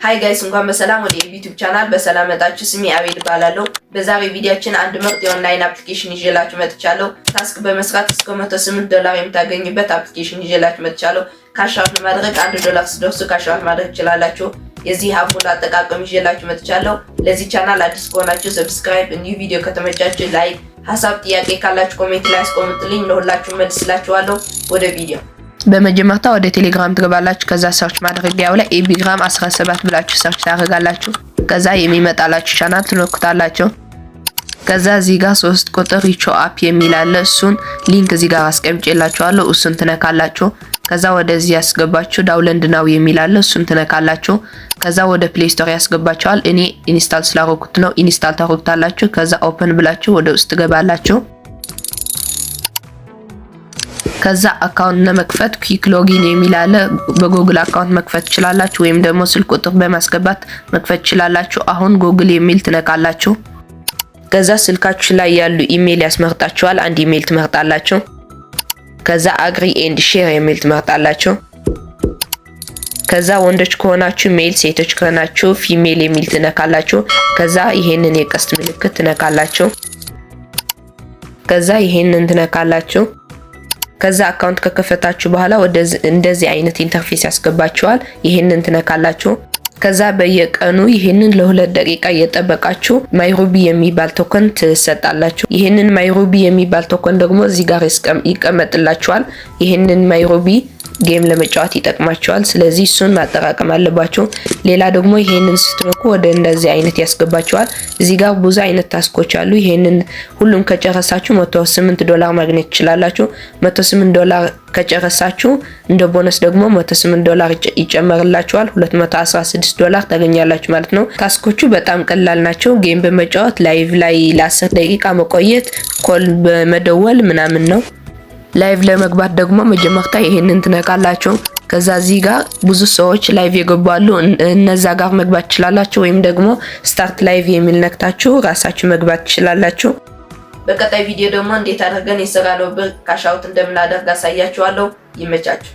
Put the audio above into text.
Hi guys፣ እንኳን በሰላም ወደ YouTube channel በሰላም መጣችሁ። ስሜ አቤል እባላለሁ። በዛሬው ቪዲዮአችን አንድ ምርጥ የ online application ይዤላችሁ መጥቻለሁ። Task በመስራት እስከ 108 ዶላር የምታገኙበት application ይዤላችሁ መጥቻለሁ። Cash out ለማድረግ 1 ዶላር ስትደርሱ cash out ማድረግ ትችላላችሁ። የዚህ app ሙሉ አጠቃቀም ይዤላችሁ መጥቻለሁ። ለዚህ ቻናል አዲስ ከሆናችሁ subscribe፣ እንዲሁ ቪዲዮ ከተመቻችሁ like፣ ሀሳብ ጥያቄ ካላችሁ comment ላይ አስቀምጡልኝ። ለሁላችሁ መልስላችኋለሁ። ወደ ቪዲዮ። በመጀመሪያ ወደ ቴሌግራም ትገባላችሁ። ከዛ search ማድረጊያው ላይ ኤቢግራም 17 ብላችሁ search ታደርጋላችሁ። ከዛ የሚመጣላችሁ ቻናል ትነኩታላችሁ። ከዛ እዚህ ጋር ሶስት ቁጥር ሪቾ app የሚል አለ። እሱን link እዚህ ጋር አስቀምጬላችኋለሁ። እሱን ትነካላችሁ። ከዛ ወደዚህ ያስገባችሁ download now የሚል አለ። እሱን ትነካላችሁ። ከዛ ወደ Play Store ያስገባችኋል። እኔ install ስላረኩት ነው። Install ታረጉታላችሁ። ከዛ open ብላችሁ ወደ ውስጥ ትገባላችሁ። ከዛ account ለመክፈት quick login የሚል አለ። በ Google account መክፈት ትችላላችሁ፣ ወይም ደግሞ ስልክ ቁጥር በማስገባት መክፈት ትችላላችሁ። አሁን ጉግል የሚል ትነካላችሁ። ከዛ ስልካችሁ ላይ ያሉ ኢሜይል ያስመርጣችኋል። አንድ ኢሜይል ትመርጣላችሁ። ከዛ agree and share የሚል ትመርጣላችሁ። ከዛ ወንዶች ከሆናችሁ male፣ ሴቶች ከሆናችሁ female የሚል ትነካላችሁ። ከዛ ይሄንን የቀስት ምልክት ትነካላችሁ። ከዛ ይሄንን ትነካላችሁ። ከዛ account ከከፈታችሁ በኋላ ወደ እንደዚህ አይነት interface ያስገባችኋል። ይሄንን ትነካላችሁ። ከዛ በየቀኑ ይሄንን ለ2 ደቂቃ እየጠበቃችሁ MyRuby የሚባል token ትሰጣላችሁ። ይሄንን MyRuby የሚባል token ደግሞ እዚህ ጋር ይቀመጥላችኋል። ይሄንን MyRuby game ለመጫወት ይጠቅማችኋል። ስለዚህ እሱን ማጠራቀም አለባችሁ። ሌላ ደግሞ ይሄንን ስትነኩ ወደ እንደዚህ አይነት ያስገባችኋል። እዚህ ጋር ብዙ አይነት task ኦች አሉ። ይሄንን ሁሉም ከጨረሳችሁ 108 ዶላር ማግኘት ትችላላችሁ። 108 ዶላር ከጨረሳችሁ እንደ ቦነስ ደግሞ 108 ዶላር ይጨመርላችኋል። 216 ዶላር ታገኛላችሁ ማለት ነው። Task ኦቹ በጣም ቀላል ናቸው። Game በመጫወት፣ live ላይ ለ10 ደቂቃ መቆየት፣ call በመደወል ምናምን ነው። Live ለመግባት ደግሞ መጀመሪያ ይሄንን ትነካላችሁ። ከዛ እዚህ ጋር ብዙ ሰዎች live የገቡ አሉ። እነዛ ጋር መግባት ትችላላችሁ፣ ወይም ደግሞ start live የሚል ነክታችሁ ራሳችሁ መግባት ትችላላችሁ። በቀጣይ ቪዲዮ ደግሞ እንዴት አድርገን የሰራነው ብር cash out እንደምናደርግ አሳያችኋለሁ። ይመቻችሁ።